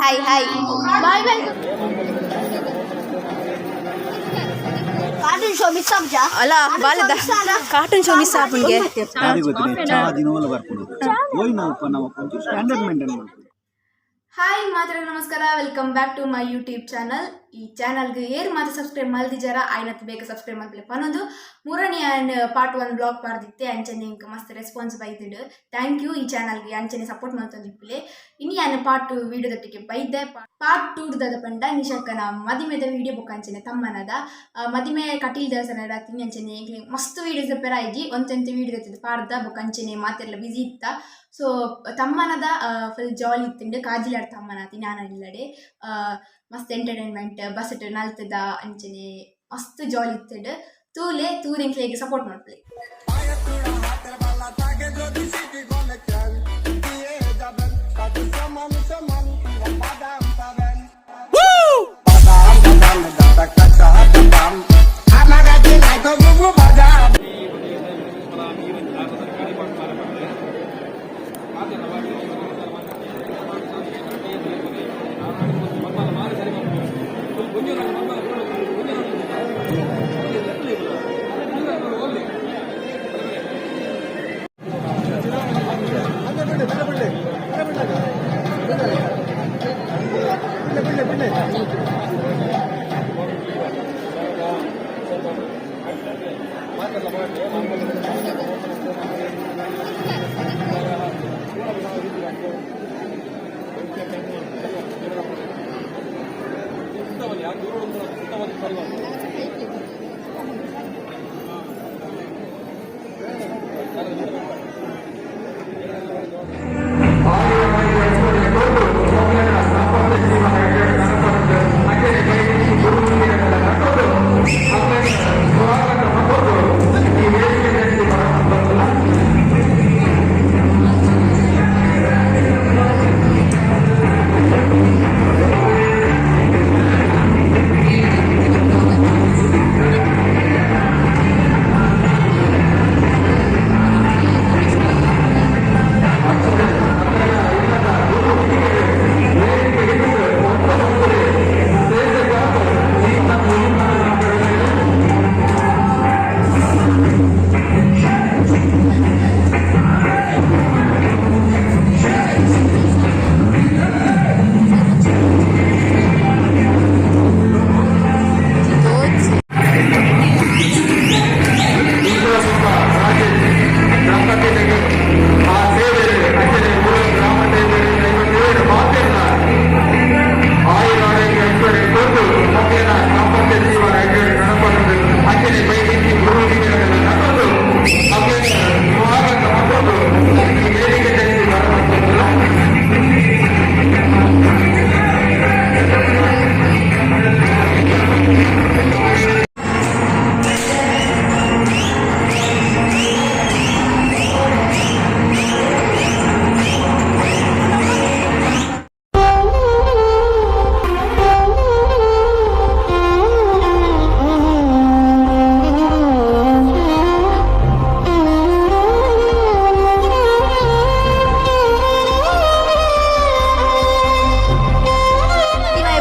Hi hi. Bye bye. Cartoon show miss ಆಪುಜ? ಅಲ್ಲ, ಬಾಲದ cartoon show miss ಆಪುಂಡ್ಗೆ. ಯಾರಿಗೆ ಚಾ ದಿನವಲ್ಲ ಬರ್ಕೊಂಡು ಹೋಯ್, ನಾವು ನಮ್ಮ ಒಂಚೂರು ಸ್ಟ್ಯಾಂಡರ್ಡ್ ಮೇಂಟೈನ್ ಮಾಡ್ತೀವಿ. ಹಾಯ್ ಮಾತ್ರ, ನಮಸ್ಕಾರ. Welcome back to my YouTube channel. ಈ ಚಾನಲ್ಗೆ ಏರ್ ಮಾತ್ರ ಸಬ್ಸ್ಕ್ರೈಬ್ ಮಲ್ದಿಜಾರ ಆಯ್ನತ್ ಬೇಗ ಸಬ್ಸ್ಕ್ರೈಬ್ ಮಲ್ಪಲೆ ಪನೊಂದು. ಮೂರನೇ ಪಾರ್ಟ್ ಒನ್ ಬ್ಲಾಗ್ ಪಾರ್ದಿತ್ತೆ. ಅಂಚನೆ ಇಂಕ್ ಮಸ್ತ್ ರೆಸ್ಪಾನ್ಸ್ ಬೈದಿಡು. Thank you. ಈ ಚಾನಲ್ಗೆ ಅಂಚನೆ ಸಪೋರ್ಟ್ ಮಲ್ತೊಂದಿಪ್ಪುಲೆ. ಇನಿ ಯಾನ್ ಪಾರ್ಟ್ ಟು ವೀಡಿಯೋದೊಟ್ಟಿಗೆ ಬೈದೆ. ಪಾರ್ಟ್ ಟೂ ದಾದ ಪಂಡ ನಿಶಕ್ಕನ ಮದಿಮೆದ ವೀಡಿಯೋ ಬೊಕ್ಕ ಅಂಚನೆ ತಮ್ಮನದ. ಮದಿಮೆ ಕಟೀಲ್ ದೇವಸ್ಥಾನ ರಾತ್ರಿ. ಅಂಚನೆ ಎಂಕ್ಲೆ ಮಸ್ತ್ ವೀಡಿಯೋಸ್ ಪೆರಾಯಿಜಿ, ಒಂತೆಂತ ವೀಡಿಯೋ ಇತ್ತಿದ್ದು ಪಾರ್ದ. ಬೊಕ್ಕ ಅಂಚನೆ ಮಾತೆರ್ಲ ಬಿಸಿ ಇತ್ತ. ಸೊ ತಮ್ಮನದ ಫುಲ್ ಜಾಲಿ ಇತ್ತುಂಡು. ಕಾಜಿಲಾಡ್ ತಮ್ಮನ ನಾನು ಇಲ್ಲಡೆ ಮಸ್ತ್ ಎಂಟರ್ಟೈನ್ಮೆಂಟ್, ಬಸ್ಟ್ ನಲ್ತದ, ಅಂಚನೆ ಮಸ್ತ್ ಜಾಲಿ ಇತ್ತುಂಡು. ತೂಲೆ, ತೂದು ಎಂಕ್ಲೆಗ್ ಸಪೋರ್ಟ್ ಮಲ್ಪುಲೆ.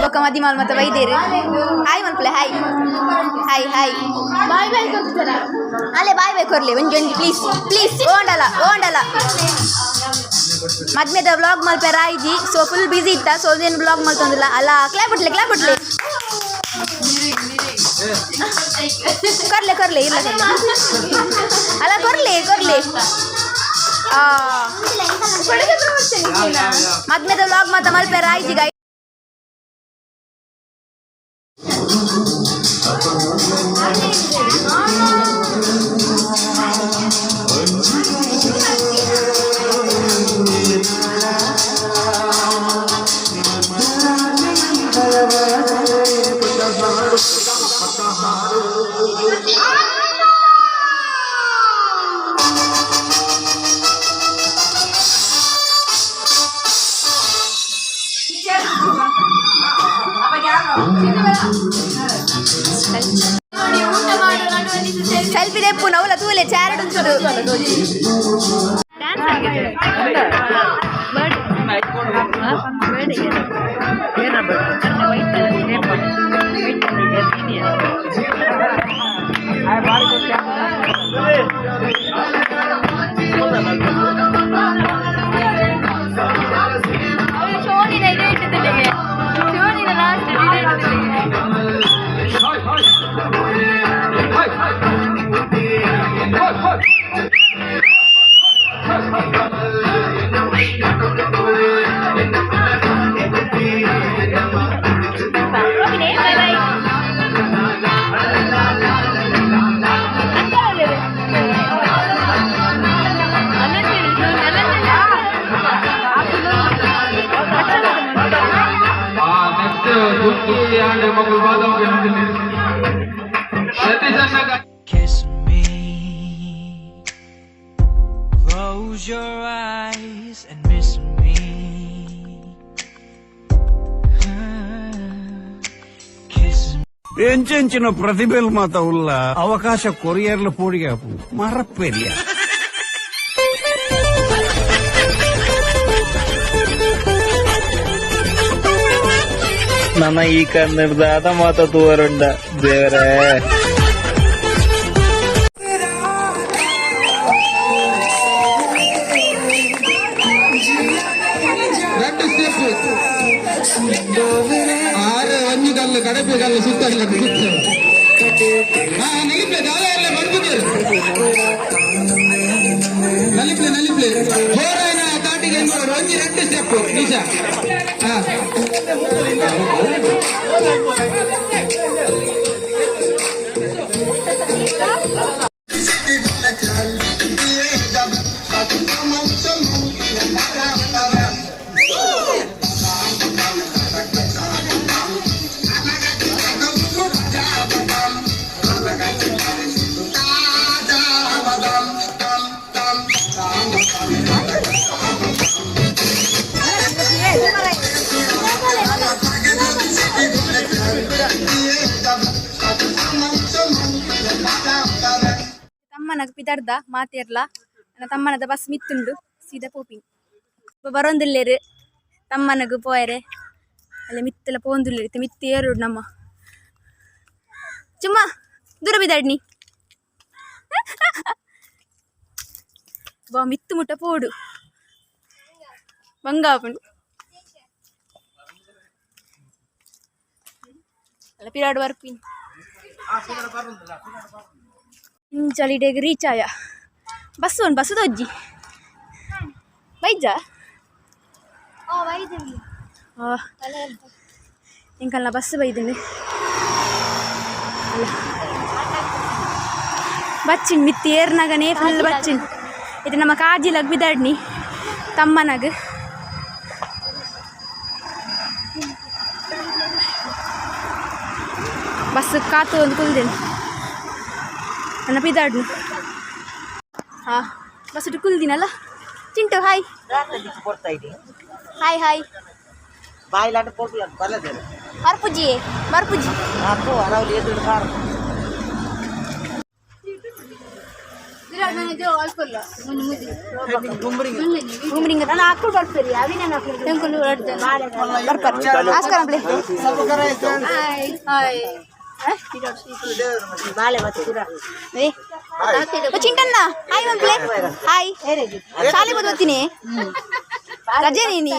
ಬೊಕ್ಕ ಮದಿಮಾಲ್ ಮತ್ತೆ ಬೈದೇರು. ಹಾಯ್ ಮನ್ಪುಲೆ. Hi hi hi. Bye bye ಕೊಡ್ತಾರ. ಅಲ್ಲೇ ಬಾಯ್ ಬಾಯ್ ಕೊರ್ಲಿ ಒಂಜಿ ಒಂಜಿ. ಪ್ಲೀಸ್ ಪ್ಲೀಸ್, ಓಂಡಲ ಓಂಡಲ. ಮದ್ಮೆದ ವ್ಲಾಗ್ ಮಲ್ಪೆರ ಆಯ್ಜಿ. ಸೊ ಫುಲ್ ಬಿಸಿ ಇತ್ತ. ಸೊ ಏನು ವ್ಲಾಗ್ ಮಲ್ತೊಂದಿಲ್ಲ. ಅಲ್ಲ, ಕ್ಲಾಪ್ ಬಿಟ್ಲೆ, ಕ್ಲಾಪ್ ಬಿಟ್ಲೆ. ಕೊರ್ಲೆ ಕೊರ್ಲೆ, ಇಲ್ಲ ಅಲ್ಲ, ಕೊರ್ಲಿ ಕೊರ್ಲಿ. ಮದ್ಮೆದ ವ್ಲಾಗ್ ಮಾತ ಮಲ್ಪೆರ ಆಯ್ಜಿ ಗೈ. ಸೆಲ್ಫಿ ದೆಪ್ಪು ನವಲ. ತೂಲೆ, ಚಾರಡ್ ಉಂಟು. Kiss me. Close your eyes and miss me. Kiss ಎಂಚೆಂಚಿನ ಪ್ರತಿಭೆಲ್ ಮಾತ ಉಲ್ಲ ಅವಕಾಶ ಕೊರಿಯರ್ಲ ಪೋಡಿಗೆ ಮರಪ್ಪೆರಿಯ. ನನ್ನ ಈ ಕನ್ನಡದ ಮಾತ ತೂವರುಂಡ ದೇವರೇ. రెండు ಸ್ಟೆಪ್ ಆರು ಒಂಜಿ ಕಲ್ಲು ಕಡಪೆ ಕಲ್ಲು ಸುತ್ತಲ್ಲ ಸುತ್ತ. ಹಾ, ನಲಿಪ್ಲೆ ದಾದ ಎಲ್ಲ ಬಂದ್ಬಿಟ್ಟಿರು. ನಲಿಪ್ಲೆ ನಲಿಪ್ಲೆ ಹೋರಾಯನ ತಾಟಿಗೆ ಒಂಜಿ ಎರಡು ಸ್ಟೆಪ್ ನಿಶಾ. ಹಾ. ತಮ್ಮನಗ ಪಿದರ್ದ ಮಾತೆರ್ಲ. ನನ್ನ ತಮ್ಮನದ ಬಸ್ ಮಿತ್ತುಂಡು, ಸೀದಾ ಪೋಪಿನಿ. ಬರೋಂದಿಲ್ಲೇರು ತಮ್ಮನಗು ಪೋಯರೆ. ಅಲ್ಲ, ಮಿತ್ತೆಲ್ಲ ಪೋಂದುಲ್ಲೇರು. ಇತ್ತೆ ಮಿತ್ತು ಏರುಡು ನಮ್ಮ. ಚುಮ್ಮ ದೂರ ಬಿದಾಡ್ನಿ ಬಾ. ಮಿತ್ತು ಮುಟ್ಟ ಪೋಡು, ಬಂಗಾಪುಂಡು. ಅಲ್ಲ, ಪಿರಾಡ್ ಬರ್ಪಿನಿ. ಇಂಚಲಿಡೆಗ್ ರೀಚ್ ಆಯ. ಬಸ್ ಒಂದು ಬಸ್ ತೋಜ್ಜಿ ಬೈಜ. ಎಂಕಲ್ನ ಬಸ್ ಬೈದಂಡು. ಅಲ್ಲ, ಬಚ್ಚಿನ್ ಮಿತ್ತಿ ಏರ್ನಾಗನೇ ಫುಲ್ ಬಚ್ಚಿನ್. ಇದು ನಮ್ಮ ಕಾಜಿಲಾಗ್ ಬಿದಾಡ್ನಿ ತಮ್ಮನಾಗ. ಬಸ್ ಕಾತು ಒಂದು ಕುಲ್ದೇನು ನನ್ನ ಪಿದಾಡ್ನು. ಹಾ, ಬಸ್ ಕುಲ್ದಿನಲ್ಲ. Chintu, hi hi hi. ಬರ್ಪುಜಿ ಬರ್ಪುಜಿ. ಬರ್ಪರ್ ನಮಸ್ಕಾರ. ಹಾಯ್. ಚಿಂಟಣ್ಣ, ಹಾಯ್ ಮಕ್ಳೇ, ಹಾಯ್. ಶಾಲೆ ಓದ್ತೀನಿ. ರಜೆ ನೀನಿ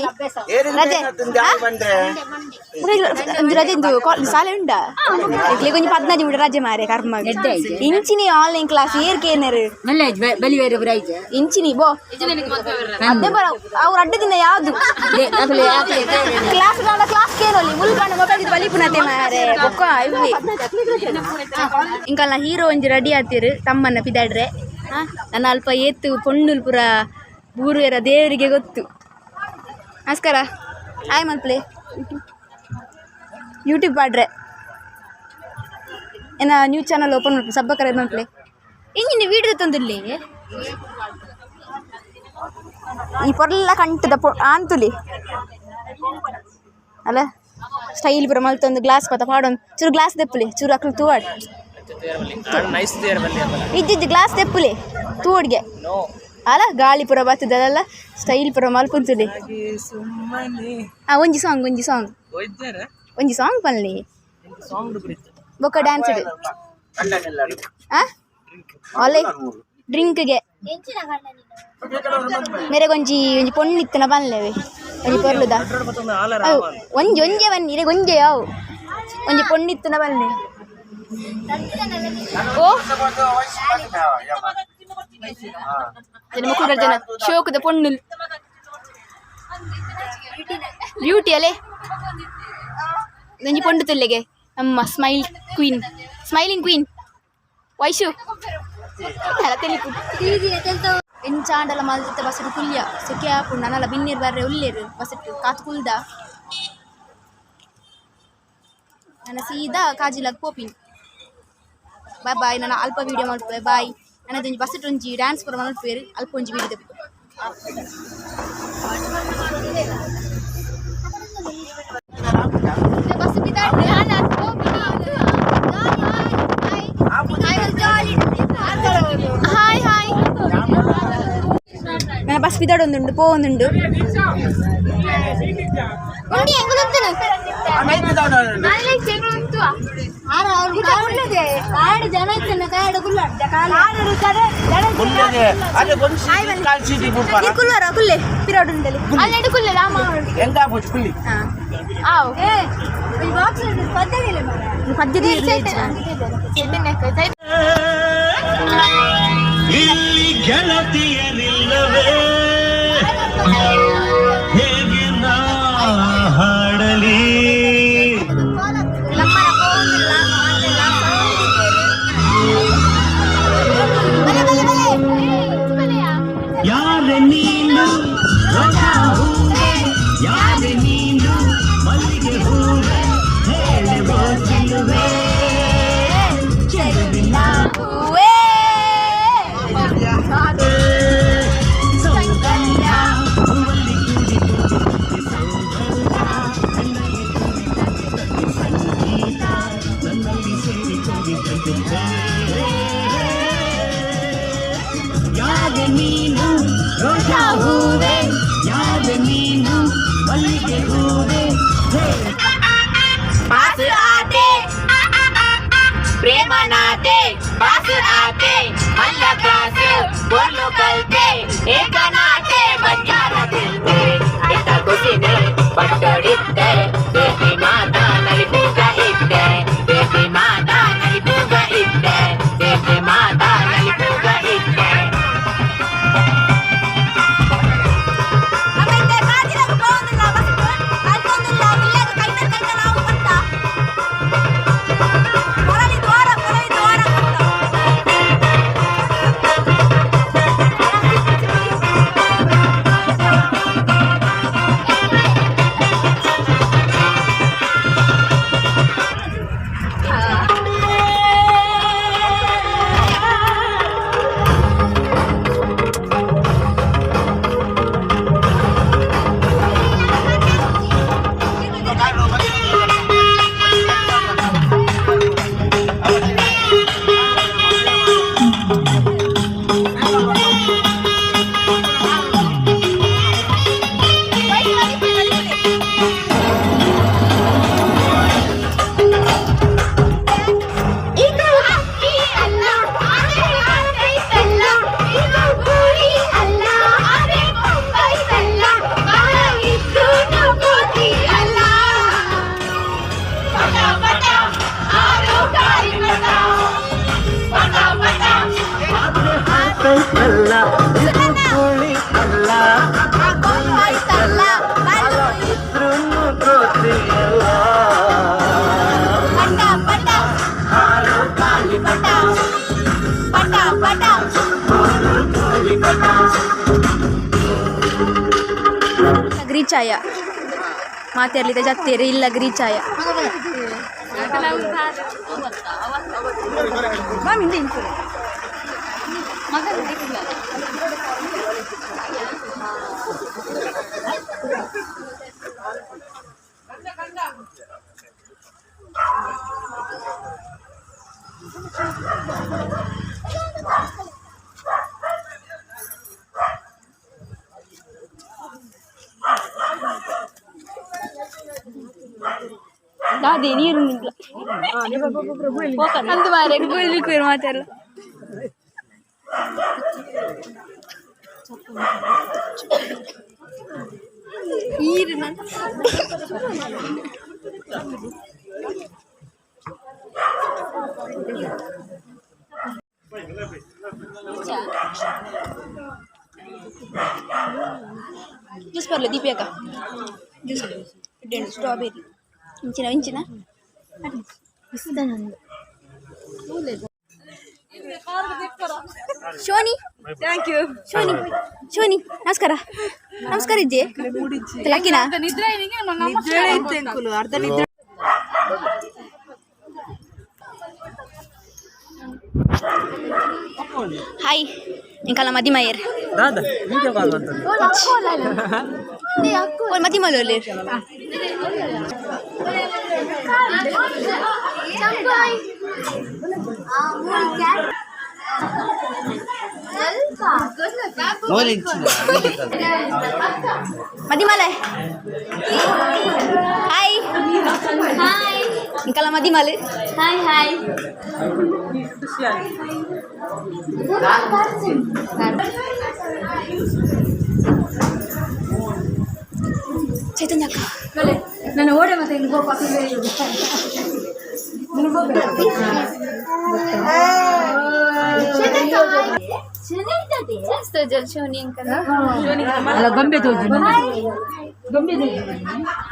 ರಜೆ. ಒಂದು ರಜೆ ಇಂದು ಶಾಲೆ ಉಂಡಾ ಇಕ್ಲೆ? ಕೊಂಚ 15 ಮುಟ ರಜೆ ಮಾರೆ ಕರ್ಮ. ಇಂಚಿನಿ ಆನ್ಲೈನ್ ಕ್ಲಾಸ್ ಏರ್ಕೇನರು ಇಂಚಿನಿ ಬೋ. ಅದೇ ಬರ ಅವ್ರ ಅಡ್ಡ ದಿನ ಯಾವ್ದು ಕ್ಲಾಸ್ ಕ್ಲಾಸ್ ಕೇನೊಲ್ಲಿ ಮುಲ್ಕಂಡ ಮೊಬೈಲ್ ಬಲಿಪುನತೆ ಮಾರೆ. ಬೊಕ್ಕ ಇವ್ವೆ ಇಂಕಲ್ನ ಹೀರೋ ಒಂಜಿ ರೆಡಿ ಆತಿರು ತಮ್ಮನ್ನ ಪಿದಾಡ್ರೆ. ನನ್ನ ಅಲ್ಪ ಏತು ಪೊಣ್ಣುಲ್ ಪುರ ಬೂರುವೆರ ದೇವರಿಗೆ ಗೊತ್ತು. ನಮಸ್ಕಾರ, ಹಾಯ್ ಮಲ್ಪ್ಲೆ. ಯೂಟ್ಯೂಬ್ ಪಾಡ್ರೆ ಏನ ನ್ಯೂಸ್ ಚಾನಲ್ ಓಪನ್ ಮಲ್ಪು ಸಬ್ಬ ಕರೆ ಮಲ್ಪ್ಲೆ. ಇಂಜಿನ ವೀಡಿಯೋ ತಂದಿರ್ಲಿ. ಈ ಪೊರ್ಲ ಕಂಟದ ಪೊ ಆಂತುಲಿ ಅಲ್ಲ. ಸ್ಟೈಲ್ ಪೂರ ಮಲ್ತೊಂದು ಗ್ಲಾಸ್ ಪತ ಪಾಡೊಂದು. ಚೂರು ಗ್ಲಾಸ್ ದೆಪ್ಪುಲಿ ಚೂರು ಅಕ್ಲು ತೂವಾಡ್. ಇದ್ದಿದ್ದು ಗ್ಲಾಸ್ ದೆಪ್ಪುಲಿ ತೂವಡ್ಗೆ. ನೋ. ಅಲ್ಲ ಗಾಳಿ ಪೂರ ಬರ್ತದಲ್ಲ ಸ್ಟೈಲ್ ಪೂರ ಮಲ್ಪುಂತದೆ. ಆ ಒಂಜಿ ಸಾಂಗ್, ಒಂಜಿ ಸಾಂಗ್, ಒಂಜಿ ಸಾಂಗ್ ಪನ್ಲಿ ಬೊಕ್ಕ ಡ್ಯಾನ್ಸ್. ಆ ಅಲೆ ಡ್ರಿಂಕ್ಗೆ ಮೇರೆಗೊಂಜಿ ಒಂಜಿ ಪೊಣ್ಣು ಇತ್ತನ ಪನ್ಲೆವೆ ಒಂಜಿ ಪೊರ್ಲುದ. ಅವು ಒಂಜಿ ಒಂಜೆ ಬನ್ನಿ ಇರೆಗ್ ಒಂಜೆ ಅವು ಒಂಜಿ ಪೊಣ್ಣು ಇತ್ತನ ಬನ್ನಿ. ಓ ಜನ ಜನ ಶೋಕದ ಪೊಣ್ಣು ಬ್ಯೂಟಿ ಅಲೆ ಒಂಜಿ ಪೊಂಡು ತುಲ್ಲೆಗೆ ನಮ್ಮ smile queen, smiling queen Vaishu ಅಲ್ಲ ತೆಲಿಪು ಎಂಚಾಂಡಲ ಮಲ್ತಿತ್ತ ಬಸ್ಸು ಕುಲ್ಯ ಸೆಕೆ ಆಪುಂಡು ನನಲ ಬಿನ್ನಿರ್ ಬರ್ರೆ ಉಲ್ಲೇರು ಬಸ್ಸು ಕಾತು ಕುಲ್ದ ನನ್ನ ಸೀದಾ ಕಾಜಿಲಾಗ್ ಪೋಪಿನ್. Boy boy. ನಾನು ಅಲ್ಪ ವೀಡಿಯೋ ಮಲ್ಪುವೆ. ಬಾಯ್. ನನ್ನದೊಂಜಿ ಬಸ್ಸುಟ್ ಒಂಜಿ ಡ್ಯಾನ್ಸ್ ಪೂರ ಮಲ್ಪುವೆರ್ ಅಲ್ಪ ಒಂಜಿ ವೀಡಿಯೋ. ಬಸ್. Hi hi. ನನ್ನ ಬಸ್ ಬಿದಾಡೊಂದುಂಡು ಪೋವೊಂದುಂಡು. ಉಂಡಿ ಎಂಗುಲುಂತುನು ಕಾಡು ಜನ ಇತ್ತನ ಕಾಡು ಕುಲ್ಲ. ಕುಲ್ಲರ ಕುಲ್ಲೆ ಪಿರಾಡುಂಡಲೆ. ಅಲ್ಲೆಡು ಕುಲ್ಲೆ ರಾಮ. ಆವ್ ಪದ್ಯ. ಇಲ್ಲಿ ಗೆಳತಿಯರಿಲ್ಲವೇ, ಹೇಗೆ ನಾ ಹಾಡಲಿ? ಯಾರೆ ನೀನು ರೋಜಾ ಹೂವೆ, ಯಾರೆ ನೀನು ಮಲ್ಲಿಗೆ ಹೂವೆ, ಹೇಳುವ ಚಿಲುವೆ ಚೆಲುವಿನ ಸೌಂದರ್ಯ ಹೂವಲ್ಲಿ ಕೂಡಿ ಕೂಡಿ ಕೂಡಿ ಸೌಂದರ್ಯ ಕಣ್ಣಲ್ಲಿ ಕೂಡಿ ಕೂಡಿ ತಟ್ಟಿ ಸಂಗೀತ ನನ್ನಲ್ಲಿ ಸೇರಿ ಕೂಡಿ ತಂದೆ. ಯಾರೆ ನೀನು ರೋಜಾ ಹೂವೆ, ಯಾರೆ ನೀನು ಮಲ್ಲಿಗೆ ಹೂವೆ, ಹೇ. पास आते प्रेम नाते, पास आते मल्ल क्लास बोलो कलते ಏಕ ನಾಟೆ ಬಂಜಾರ ದಿಲ್ತೆ ಇತ್ತ ಕುಸಿದೆ ಪಟ್ಟಡಿದ್ದೆ ದೇವಿ ಮಾತಾ ನಲಿಪೂಗ ಇದ್ದೆ, ದೇವಿ ಮಾತಾ ನಲಿಪೂಗ ಇದ್ದೆ, ದೇವಿ ಮಾತಾ ನಲಿಪೂಗ ಇದ್ದೆ. ಇದು ಅಕ್ಕಿ ಅಲ್ಲ, ಅರೆ ಆಟೈತಲ್ಲ. ಇದು ಗೂಳಿ ಅಲ್ಲ, ಅರೆ ಬೊಂಬೈತಲ್ಲ. ಬಾಯಿದ್ದು ಕೋತಿ ಅಲ್ಲ. ಪಟ ಪಟ ಆರು ಗಾಳಿ ಪಟ ಪಟ ಪಟ. ಅಲ್ಲ, ಇದು ಕೋಳಿ ಅಲ್ಲ. ಬೊಂಬೈತಲ್ಲ. ಇದ್ರೂನು ಕೋತಿಯಲ್ಲ. ಪಟ ಪಟ ಹಾಲು ಕಾಲಿ ಪಟ ಪಟ ಪಟ. ಕೋಳಿ ಪಟ. ಗ್ರೀಚಾಯ ಮಾತಾಡ್ಲಿಕ್ಕೆ ಜತ್ತೇರಿ ಇಲ್ಲ ಗ್ರೀಚಾಯ. ದಾದಿ ನೀರು ಅಂದು ಮಾರೆ ಗುಳ್ಳಿ ಮಾತಾಡಲ್ಲ. ಜ್ಯೂಸ್ ಬರಲ್ಲ ದೀಪಿಯಕ್ಕ, ಜ್ಯೂಸ್ ಸ್ಟ್ರಾಬೆರಿ ಇಂಚಿನ ಇಂಚಿನ. ಶೋನಿ thank you ಶೋನಿ. ಶೋನಿ ನಮಸ್ಕಾರ, ನಮಸ್ಕಾರ ಇಜ್ಜೆ ಲಕ್ಕಿನ. ಹಾಯ್ ಇಂಕಲ್ಲ ಮದಿಮಯ್ಯರ್ ಮದಿಮಲ್ಲ. ಮದಿಮಲೆ ಹಾಯ್ ಹಾಯ್ ಇಂಕಲ್ಲ ಮದಿಮಲೆ ಹಾಯ್ ಹಾಯ್. ಚೈತನ್ಯ ಅಕ್ಕ. ನಾನು ಓಡೆ ಮತ್ತೆ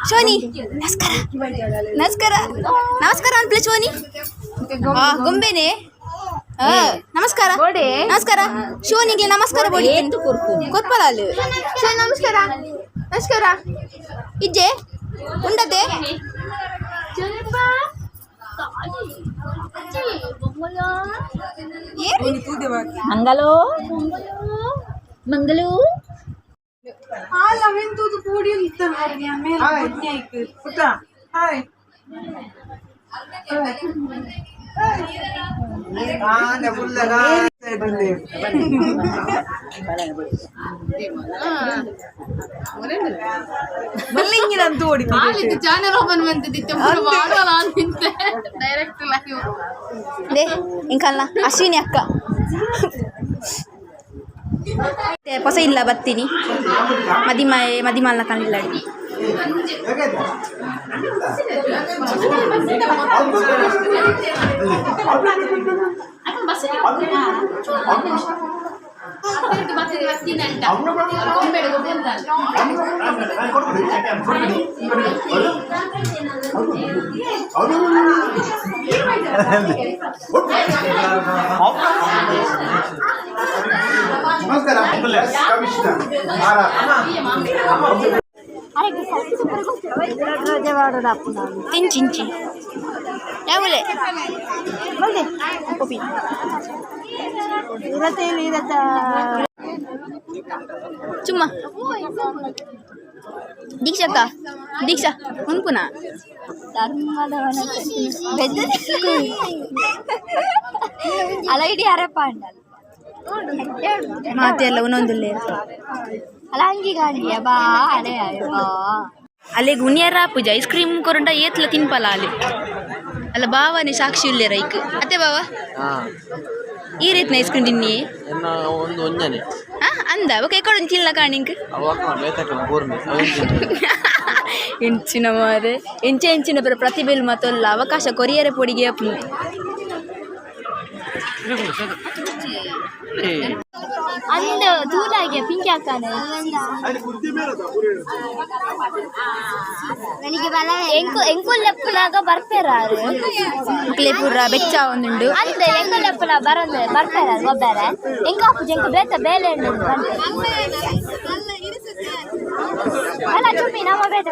ಶೋನಿ ನಮಸ್ಕಾರ, ನಮಸ್ಕಾರ, ನಮಸ್ಕಾರ ಅನ್ಪ್ಲೆ ಶೋನಿ. ಆ ಗೊಂಬೆನೆ. ಆ, ನಮಸ್ಕಾರ ನಮಸ್ಕಾರ ಶಿವನಿಗೆ ನಮಸ್ಕಾರ ಬೋಡಿ ಕೊರ್ಪಲ ಅಲ್ಲಿ. ನಮಸ್ಕಾರ ನಮಸ್ಕಾರ ಇಜ್ಜೆ ಉಂಡತೆ. ಮಂಗಲೋ ಮಂಗಲೂ. They ಇಂಕಲ್ನ ಅಶ್ವಿನಿ ಅಕ್ಕ ಮತ್ತೆ ಹೊಸ ಇಲ್ಲ ಬತ್ತೀನಿ ಮದಿಮಾಯೆ ಮದಿಮಾಲ್ನ ಕಣ್ಣಿಲ್ಲ. ನಮಸ್ಕಾರ ಕಮಿಷನರ್. ತಿಂಚಿಂಚಿ ಯಾವಲೆ ಕಾಪಿ. ಚುಮ್ಮ ದೀಕ್ಷಕ್ಕ, ದೀಕ್ಷಾ ಉನ್ಪುನ ಅಲ ಇಡೀ ಅರಪ್ಪ ಅಂಡಲ್. ಮಾತೆಲ್ಲ ಒಂದೊಂದುಲ್ಲೆ. ಅಲ ಅಂಗಿ ಗಾಂಡಿಯ ಬಾ ಅಲೆ ಬಾ. ಅಲ್ಲೇ ಗುಣಿಯರ ಪೂಜೆ ಐಸ್ ಕ್ರೀಮ್ ಕೊರಂಡ ಏತ್ಲ ತಿನ್ಪಲ ಅಲ್ಲಿ ಅಲ್ಲ. ಬಾವನೆ ಸಾಕ್ಷಿ ಉಲ್ಲೇರ ಐಕ್ ಅತ್ತೆ ಬಾವ. ಈ ರೀತಿನ ಐಸ್ ಕ್ರೀಮ್ ತಿನ್ನಿ. ಒಂದು ಒಂಜನೆ. ಆ ಅಂದ ಓಕೆ ಎಕ್ಕಡ ತಿನ್ಲ ಕಾಣಿಂಕ್. ಎಂಚಿನ ಮಾರೆ ಎಂಚ ಎಂಚಿನ ಪರ ಪ್ರತಿಭೆಲ್ ಮತ್ತೊಲ್ಲ ಅವಕಾಶ ಕೊರಿಯರೆ ಪೊಡಿಗೆ ಅಪ್ಪು. ಅಂದ ತೂಲಾಗೆ ಪಿಂಕಿ ಹಾಕಾನೆ ಎಂಕು ಎಂಕು ಲೆಪ್ಪುಲಾಗ ಬರ್ಪೇರಾರು. ಪೂರ ಬೆಚ್ಚ ಒಂದುಂಡು. ಅಂದ ಎಂಕು ಲೆಪ್ಪುಲ ಬರಂದ ಬರ್ಪೇರಾರು ಒಬ್ಬಾರೆ ಎಂಕು ಅಪ್ಪು ಎಂಕು ಬೇತ ಬೇಲೆ ಉಂಡು ಅಲ್ಲ ಚುಮ್ಮಿ ನಮ್ಮ ಬೇತ.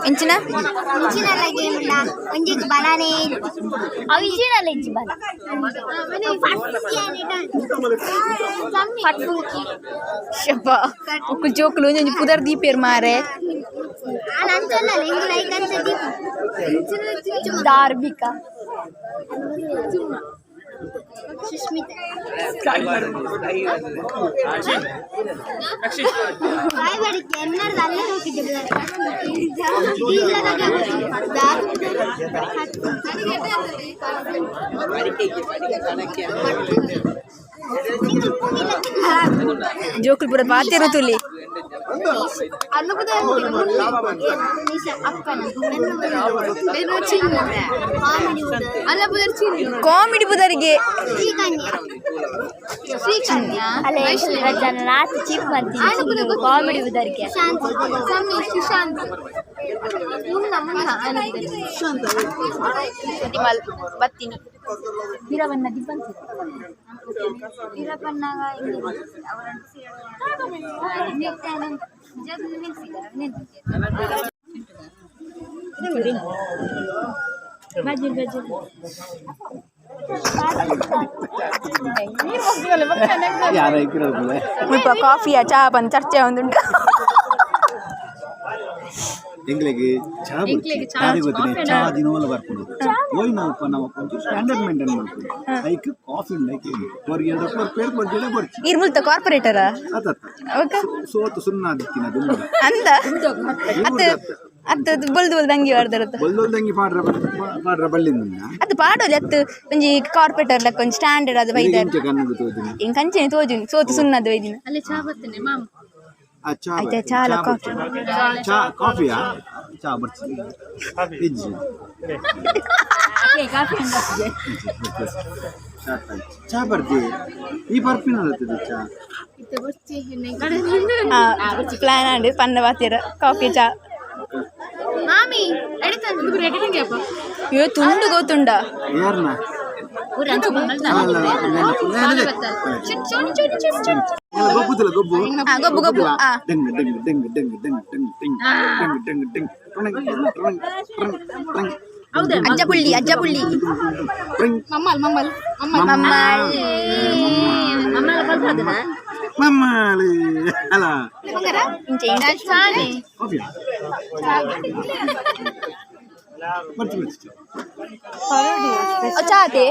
ಎಂಚಿನ ಅವು ಇಜಿನಲ್ಲ ಇಜ್ಜಿ ಬಲ ಪಟ್ಪುಂಕಿ. ಶಬ್ಬ ಒಕ್ಕುಲ್ ಜೋಕುಲು ಒಂಜೊಂಜಿ ಪುದರ್ ದೀಪೇರ್ ಮಾರೆ. ಧಾರ್ಮಿಕ. Sushmita. ಬಾಯ್ ಎನ್ನರ್ದು ಅಲ್ಲೇ ಹೋಗಿದ್ದೆ. ಜೋಕುಲ್ ಪೂರ ಪಾತೆರ ತುಲಿ. ಕಾಮಿಡಿ ಬುದರಿಗೆ. ಕಾಮಿಡಿ ಬುದರಿಗೆ. ಬತ್ತೀನಿ. ವೀರವನ್ನ ದಿಬ್ಬಂತಿ. ಯಾರ ಇಕ್ಕಿರೋದಿಲ್ಲ. ಮುಲ್ಪ ಕಾಫಿಯ ಚಾ ಬಂದು ಚರ್ಚೆ ಒಂದುಂಟು. ಎಂಗ್ಲಿಗೆ ಚಾ ಬುರ್ಚಿ ದಾದಿ ಗೊತ್ತಿನ ಚಾ ದಿನವಲ್ಲ ಬರ್ಕೊಂಡು ಓಯ್ ನಾವು ನಮ್ಮ ಒಂಚೂರು ಸ್ಟ್ಯಾಂಡರ್ಡ್ ಮೇಂಟೈನ್ ಮಾಡ್ತೀವಿ. ಐಕ್ ಕಾಫಿ ಉಂಡೈಕ್ ಹೊರಗೆ ಪೇರ್ ಕೊರ್ಜೆಡೆ ಬರ್ಚಿ. ಈರ್ ಮುಲ್ತ ಕಾರ್ಪೊರೇಟರ? ಅತ್ತ. ಓಕೆ. ಸೋತು ಸುಣ್ಣ ದಿಕ್ಕಿನ ದುಂಬುದ. ಅಂದ ಅತ್ತ ಅತ್ತ ಬೊಲ್ದು ಬೊಲ್ದು ಅಂಗಿ ವಾರ್ದರತ್ತ. ಬೊಲ್ದೊಲ್ದಂಗಿ ಪಾಡ್ರ ಪಾಡ್ರ ಬಳ್ಳಿಂದ. ಅದು ಪಾಡೋಲಿ ಅತ್ತು ಒಂಜಿ ಕಾರ್ಪೊರೇಟರ್ ಲೆಕ್ಕ ಒಂಜಿ ಸ್ಟ್ಯಾಂಡರ್ಡ್ ಅದು ಬೈದಾರ. ಇಂಚ ಕಣ್ಣು ತೋಜಿನ. ಎಂಕ್ ಅಂಚನೆ ತೋಜುನಿ ಸೋತು ಸುಣ್ಣದು ಬೈದಿನ. ಆ ಚಾ. ಆಯ್ತಾ, ಚಾ ಅಲ್ಲ, ಕಾಫಿ. ಚಾ ಕಾಫಿಯಾ ಚಾ ಬರ್ಚಿ ಇಜ್ಜಿ ಚಾ ಬರ್ತಿ ಈ ಪರ್ಪಿನ ಚಾ. ಪ್ಲಾನ್ ಆಂಡ್ ಪನ್ನ ಬಾತಿರ ಕಾಫಿ ಚಾ. ಅಯ್ಯೋ ತುಂಡು ಗೊತ್ತುಂಡ. ಯಾರನ್ನ? ಗೊಬ್ಬುದಿಲ್ಲ ಗೊಬ್ಬು. ಆ, ಗೊಬ್ಬು, ಗೊಬ್ಬು, ಆ. ಡೆಂಗ್ ಡೆಂಗ್ ಡೆಂಗ್ ಡೆಂಗ್ ಡೆಂಗ್ ಡೆಂಗ್ ಡೆಂಗ್ ಡೆಂಗ್ ಡೆಂಗ್ ಡೆಂಗ್ ಟೊಣಂಗ್ ಟೊಣಂಗ್ ಟೊಣಂಗ್ ಟೊಣಂಗ್. ಅಜ್ಜ ಪುಳ್ಳಿ ಅಜ್ಜ ಪುಳ್ಳಿ. ಟೊಣಂಗ್. ಮಮ್ಮಲ್. ಮಮ್ಮಲಿ ಅಲ್ಲ. ಇಂಚೆ ಇಂಚೆ. ಕಾಫಿಯಾ ಬರ್ತಿ ಬರ್ತಿ. ಓ ಚಾತೆ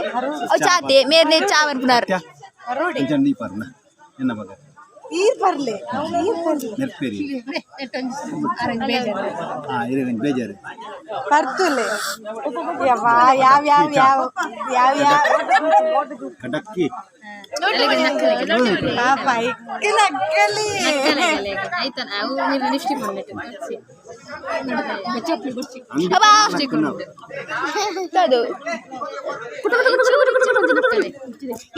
ಓ ಚಾತೆ ಮೇರ್ನೆ ಚಾ ಬರ್ಪುನಾರ್. ಇಂಚ ನೀ ಪರ್ನ ಎನ್ನ ಮಗ ನೆರ್ಪೇರಿ. ಹಾ ಇರೇ ಬೇಜಾರು. ಪರ್ತುಲೆ ಯವ್ವಾ ಯಾವ ಯಾವ ಯಾವ ಯಾವ ಯಾವ. ಕಡಕ್ಕಿ. ಪಾಪ ಇಕ್ಕಿ ನಕ್ಕಲಿ. ಅಬ್ಬಾ. ಅದು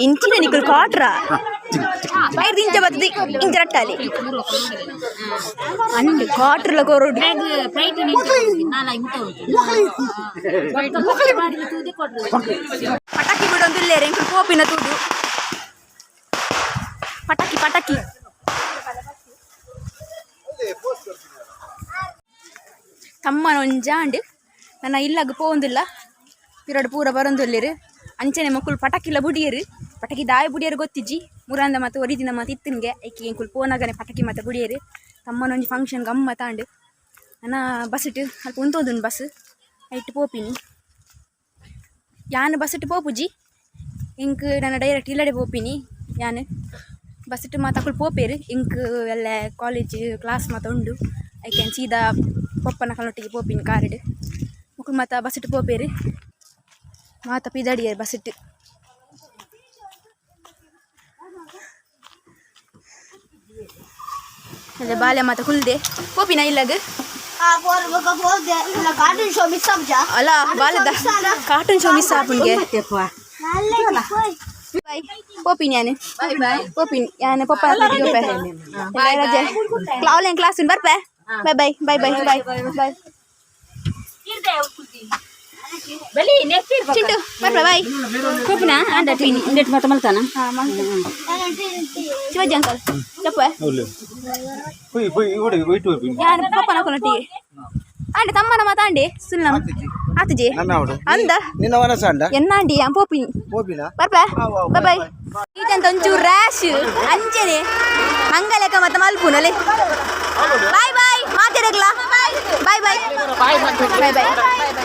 ಇಂಚಿನ ನಿಕುಲ್ ಕಾಟ್ರ ಐದು ಇಂಚ ಬತ್ತದಿ ಇಂಚ ರಟ್ಟಾಲಿ ಅಂಡು ಕಾಟ್ರಲ ಕೊರಡು. ಪಟಾಕಿ ಬಿಡೊಂದಿಲ್ಲೇರೆ ಎಂಕುಲು ಪೋಪಿನ ತೂದು ಪಟಾಕಿ ಪಟಾಕಿ. ತಮ್ಮನ ಒಂಜಾಂಡ್ ನನ್ನ ಇಲ್ಲಗ್ ಪೋವೊಂದಿಲ್ಲ ಪಿರಡ್ ಪೂರ ಬರೊಂದುಲ್ಲೆರ್. ಅಂಚನೆ ಮೊಕುಲು ಪಟಾಕಿಲ ಬುಡಿಯೆರ್. ಪಟಾಕಿ ದಾಯ ಬುಡಿಯೆರ್ ಗೊತ್ತಿಜ್ಜಿ. ಮುರಾಂದ ಮಾತ ಒರಿದಿನ ಮಾತ ಇತ್ತಿನ್ಗೆ ಐಕೆ ಎಂಕುಲು ಪೋನಗನೆ ಪಟಾಕಿ ಮಾತ ಬುಡಿಯೆರ್. ತಮ್ಮನ ಒಂಜಿ ಫಂಕ್ಷನ್ ಗಮ್ಮತ್ತಾಂಡ್. ನನ್ನ ಬಸ್ಸಿಟ್ ಅಲ್ಪ ಉಂತೊಂದುಂಡು ಬಸ್ ಐಟ್ ಪೋಪಿನಿ. ಯಾನ್ ಬಸ್ಸಿಟ್ ಪೋಪುಜಿ. ಎಂಕ್ ನನ್ನ ಡೈರೆಕ್ಟ್ ಇಲ್ಲಡೆ ಪೋಪಿನಿ. ಯಾನ್ ಬಸ್ಸಿಟ್ ಮಾತ ಅಕುಲು ಪೋಪೇರು. ಎಂಕ್ ಎಲ್ಲ ಕಾಲೇಜ್ ಕ್ಲಾಸ್ ಮಾತ ಉಂಡು. ಐಕೆ ಸೀದಾ ಪೊಪ್ಪನ ಕಲೊಟ್ಟಿಗೆ ಪೋಪಿನಿ ಕಾರಿಡ್. ಮೊಕುಲು ಮಾತ ಬಸ್ಸಿಟ್ ಪೋಪೇರು. ಮಾತ ಪಿದಡಿಯೆರ್ ಬಸ್ಸಿಟ್. ಅದೇ ಬಾಲ್ಯ ಮಾತ ಕುಲ್ದೆ ಪೋಪಿನ ಇಲ್ಲಗ್. Cartoon show miss ಆಪುಜ. ಅಲ್ಲ ಬಾಲ್ಯದ cartoon show miss ಆಪುನ್ಗೆ. ಬಾಯ್ ಪೋಪಿನಿ ಯಾನ್ ಬಾಯ್ ಪೋಪಿನಿ ಯಾನ್ ಪೊಪ್ಪ ಪೋಪೆ ಬಾಯ್ ರಜೆ ಆನ್ಲೈನ್ ಕ್ಲಾಸ್ ಬರ್ಪೆ. Bye bye bye bye bye bye Chintu ಬರ್ಪೆ ಬಾಯ್ ಪೋಪಿನ ಅಂಡ ಪೋಪಿನಿ. ಶಿವಾಜಿ ಅಂಕಲ್ ಚಪ್ಪ. ಯಾನ್ ಪಪ್ಪನ ಕೊನಟ್ಟಿಗೆ ಅಂಡೆ ತಮ್ಮನ ಮಾತಾಂಡೆ ಸುಲ್ಲ ಆತುಜಿ ಅಂದ. ನಿನ್ನ ವನಸ ಅಂಡ. ಎನ್ನಾಂಡಿ ಯಾನ್ ಪೋಪಿನಿ. ಪೋಪಿನ. ಬರ್ಪೆ ಬಾಯ್ ಬಾಯ್. ಈಟಂತ ಒಂಚೂರು ರ್ಯಾಶ್ ಅಂಚನೆ ಮಂಗಲೆಕ ಮತ್ತೆ ಮಲ್ಪುನಲೆ. ಬಾಯ್ ಬಾಯ್ ಮಾತಾಡಗ್ಲ bye bye bye bye bye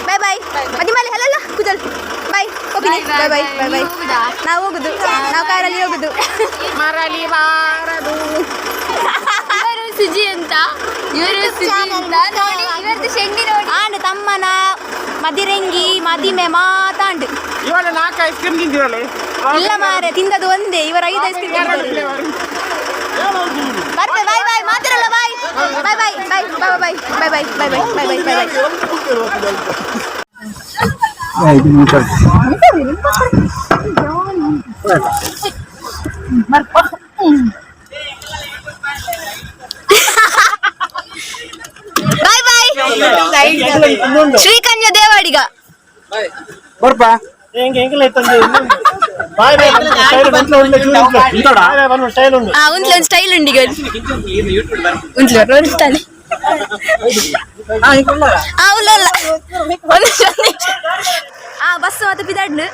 bye bye ಮದಿಮಲೆ. ಹಲಲ್ಲ ಕುದಲ್ ಬಾಯ್. ಪೋಪಿನಿ. Bye bye bye bye. ನಾವು ಹೋಗುದು, ನಾವು ಕಾರಲ್ಲಿ ಹೋಗುದು. ಮರಳಿ ಬಾರದು. ಇವರು ಸುಜಿ ಅಂತ, ಇವರು ಸುಜಿ ಅಂತ ನೋಡಿ, ಇವರದ್ದು ಶೆಂಡಿ ನೋಡಿ. ಆಂಡ್ ತಮ್ಮನ ಮದಿರೆಂಗಿ ಮದಿಮೆ ಮಾತಾಂಡ್. ಇವಾಗ ನಾಲ್ಕು ಐಸ್ ಕ್ರೀಮ್ ತಿಂದಿರಲ್ಲ. ಇಲ್ಲ ಮಾರೆ, ತಿಂದದ್ದು ಒಂದೇ. ಇವರ ಐದು ಐಸ್ ಕ್ರೀಮ್ ಬರ್ತೆ. ಬಾಯ್ ಬಾಯ್ ಮಾತಿರಲ್ಲ. Bye bye bye bye bye bye bye bye bye bye bye bye. Bye bye. Shrikanya Devadiga. ಬರ್ಪಾ. ಆ ಉಂಟ್ಲ ಒಂದು ಸ್ಟೈಲ್ ಉಂಡು ಈಗ. ಉಂಟ್ಲು ಉಂಟಾನೆ. ಆ ಉಲ್ಲ ಉಲ್ಲ, ಒಂದು ನಿಮಿಷ, ಒಂದು ನಿಮಿಷ. ಆ ಬಸ್ ಮತ್ತೆ ಪಿದಾಡ್ನು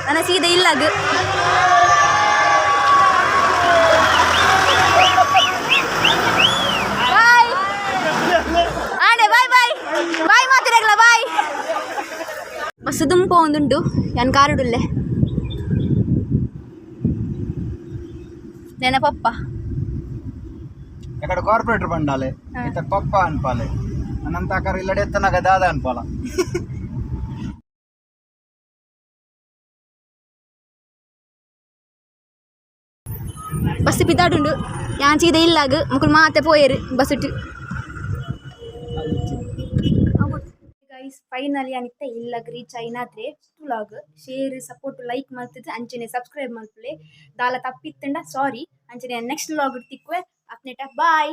ನನ್ನ ಸೀದಾ ಇಲ್ಲಾಗ. ಬಾಯ್ ಆಂಡೆ, ಬಾಯ್ ಬಾಯ್ ಬಾಯ್ ಮಾತಿರಗ್ಲ ಬಾಯ್. ಬಸ್ ದುಂಪ ಒಂದುಂಟು, ಯಾನ್ ಕಾರುಡುಲ್ಲೆ ನೆನಪಪ್ಪ. ಎಕಡೆ ಕಾರ್ಪೊರೇಟರ್ ಬಂಡಾಲೆ, ಇತ ಪಪ್ಪ ಅನ್ಪಾಲೆ, ಅನಂತ ಆಕಾರ ಇಲ್ಲಡೆ ಎತ್ತನಾಗ ದಾದ ಅನ್ಪಾಲ. ಬಸ್ ಪಿದಾಡುಂಡು, ಯಾನ್ ಸೀದಾ ಇಲ್ಲಾಗ. ಮುಕುಲ್ ಮಾತೆ ಪೋಯರು ಬಸ್ ಇಟ್ಟು. ಗೈಸ್, ಫೈನಲಿ ಅನಿತ್ತ ಇಲ್ಲಾಗ ರೀಚ್ ಆಯ್ನಾತ್ರೆ. ವ್ಲಾಗ್ ಶೇರ್, ಸಪೋರ್ಟ್, ಲೈಕ್ ಮಲ್ತದ್ದು ಅಂಚನೆ ಸಬ್ಸ್ಕ್ರೈಬ್ ಮಲ್ಪುಲೆ. ದಾಲ ತಪ್ಪಿತ್ತಂಡ ಸಾರಿ. ಅಂಚನೆ ನೆಕ್ಸ್ಟ್ ವ್ಲಾಗ್ ತಿಕ್ಕುವೆ ಅಪ್ನೇಟ. ಬಾಯ್.